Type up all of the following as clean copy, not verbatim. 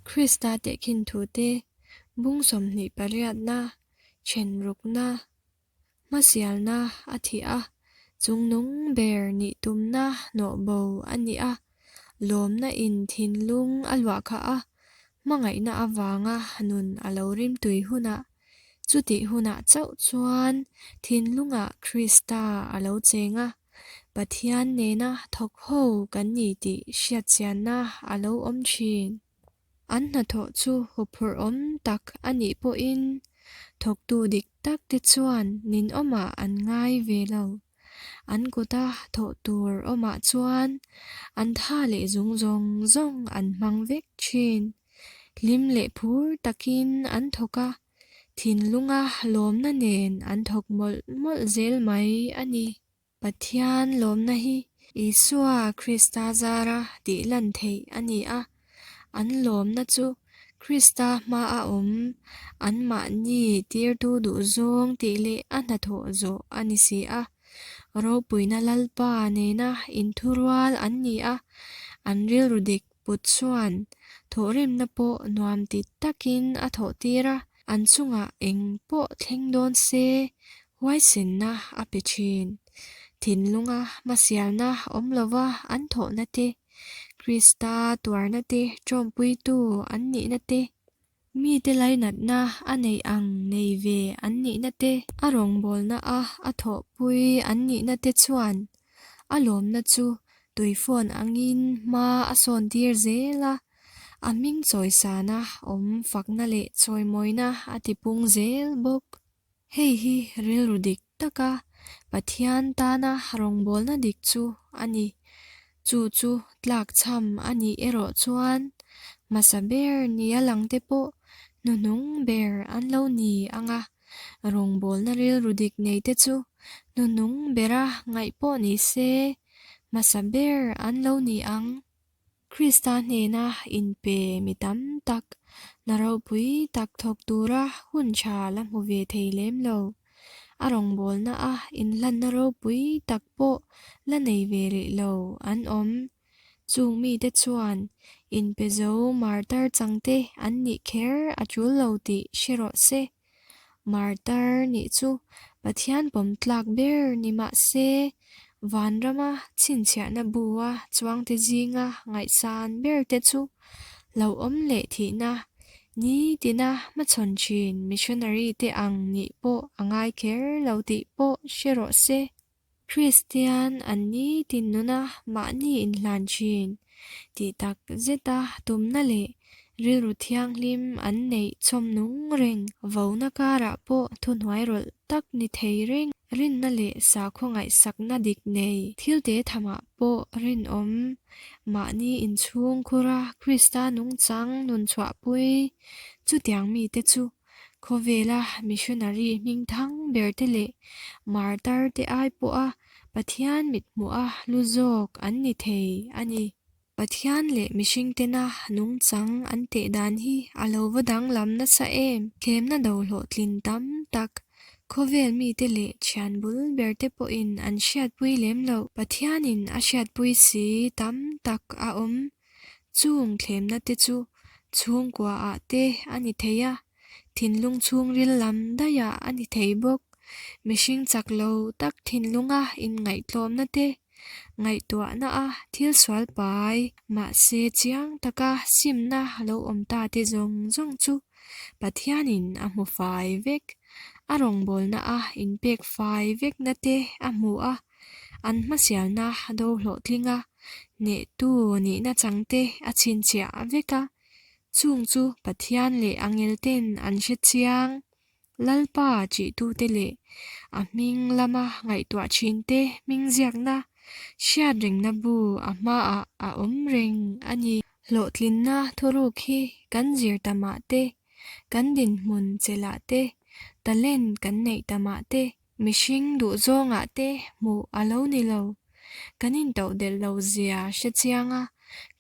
Krista tehkhin thute bung 28 na, then rukna, hmasialna a thih a, chungnung ber nih tumna hnawh bo a ni a, lawmna in thinlung a luah khah a, hmangaihna avanga nun a lo rimtui hunah, chutih hunah chauh chuan thinlungah Krista a lo cheng a, Pathian nena thawk ho kan ni tih hriatchianna a lo awm thin. An hnathawh chu huphurh awm tak a nih pawhin thawktu dik tak te chuan ninawmah an ngai ve lo. An kuta thawh tur awmah chuan an tha leh zung zawng zawng an hmang vek thin. Hlim leh phur takin an thawk a, thinlunga lawmna nen an thawk mawlh mawlh zel mai a ni. Pathian lawmna hi Isua Krista zara tih lan theih a ni a, an lawmna chu Krista hmaa awm anmahni tirtu duhzawng tih leh a hnathawh zawh a ni si a. Ropuina Lalpa nena inthurual an ni a, an rilru dik put chuan thawhrimna pawh nuam ti takin a thawh tir a, an chungah eng pawh thleng dawn se huaisenna a pe thin. Thinlunga hmasialna awm lova an thawhna te, Krista tuarna te tawmpuitu an nihna te, mite lainatna a neih ang nei ve an nihna te, a rawngbawlna a a thawhpui an nihna te chuan a lawmna chu tuifawn angin hma a sawn tir zel a, a hming chawisana awm fakna leh chawimawina a tipung zel bawk. Hei hi rilru dik taka Pathian tana rawngbawlna dik chu a ni. Chu chu tlakchham a nih erawh chuan hmasa ber nia langte pawh hnuhnung ber an lo ni ang a, rawngbawlna rilru dik neite chu hnuhnung bera ngaih pawh ni se hmasa ber an lo ni ang. Krista hnena inpe mi tam tak, hna ropui tak thawk tura hun tha la hmu ve thei lem lo. A rawngbawlna a inhlanna ropui tak pawh la nei ve rih lo an awm. Chung mite chuan inpe zo martar changte an nih kher a tul lo tih hre rawh se. Martar nih chu Pathian pawm tlak ber ni mah se, vanrama chhinchhiahna bua chuangte zinga ngaihsan ber te chu hlauhawm leh thihna nitina hmachhawn thin missionary te ang nih pawh a ngai kher lo tih pawh hre rawh se. Kristian an nitin nuna mahni inhlan thin tih tak zeta tumna leh rilru thianghlim an neih chhawm nung reng vona karah pawh thuhnuai rawlh tak ni thei reng rinna leh sakhaw ngaihsakna dik nei thil te thamah pawh rinawm mahni inchhung khura Krista nungchang nun chhuahpui chutiang mite chu Khawvela missionary hmingthang berte leh martar te ai pawha Pathian mithmuha lu zawk an ni thei a ni. Pathian leh mihring tena nungchang an teh dan hi a lo va danglam nasa em? Thlemna do hlawhtlin tam tak, khawvel mite leh thian bul berte pawhin an hriatpui lem loh, Pathianin a hriatpui si tam tak a awm. Chung thlemna te chu chhungkua ah te a ni thei a, thinlung chhungril lam daih ah a ni thei bawk. Mihring chak lo tak thinlunga inngaihtlawmna te ngaihtuahna a thil sual pai mahse chiang taka simna lo awm ta te zawng zawng chu Pathianin a hmu fai vek. A rawngbawlna a inpek fai vekna te a hmu a. An hmasialna do hlawhtling a, hnehtu nihna changte a chhinchhiah vek a, chung chu Pathian leh angelten an hre chiang. Lalpa chihtute leh a hming lama ngaihtuah thinte hming ziakna hriatrengna bu a hmaah a awm reng a ni. Hlawhtlinna thuruk hi kan zir ta mah te, kan dinhmun chelah te, talent kan neih ta mah te, Mihring duhzawngah te hmuh a lo ni lo. Kan intohdelh lo zia hre chiang a,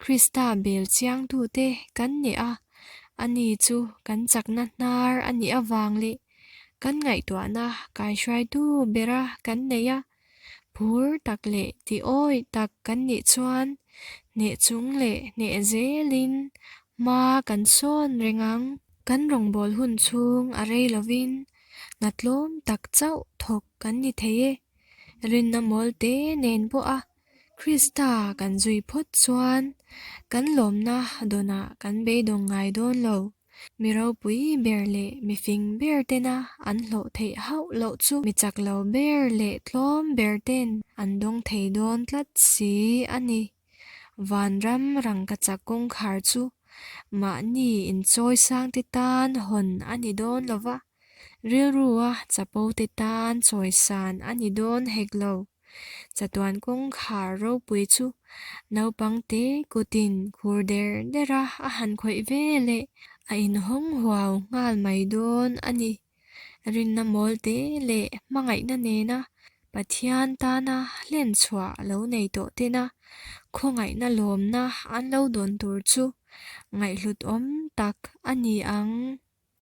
Krista bel chiangtute kan ni a, ani chu kan chakna hnar a nih avang leh kan ngaihtuahna kaihruaitu bera kan neih a, phur tak leh tiawih tak kan nih chuan hneh chung leh hneh zelin. Hma kan sawn reng ang. Kan rawngbâwl hun chhûng a rei lovin hna tlâwm tak chauh thawk kan ni thei e. Rinna mawl te nen pawha Krista kan zui phawt chuan kan lawmna dawnah kan beidawng ngai dawn lo. Mi ropui ber leh mi fing ber tena an hlawh theih hauh loh chu mi chak lo ber leh tlawm ber ten an dawng thei dawn tlat si a ni. Vanram rangkachak kawngkhar chu mahni inchawi sangte tan hawn a ni dawn lo va, rilrua chapote tan chawisan a ni dawn hek lo. Chatuan kawngkhar ropui chu naupangte kutin khur der dera a han khawih ve leh a inhawng huau nghal mai dawn a ni. Rinna mawlte leh hmangaihna nena Pathian tana hlen chhuah lo nei tawh tena khawngaihna lawmna an lo dawn tur chu ngaihhlut awm tak a ni ang.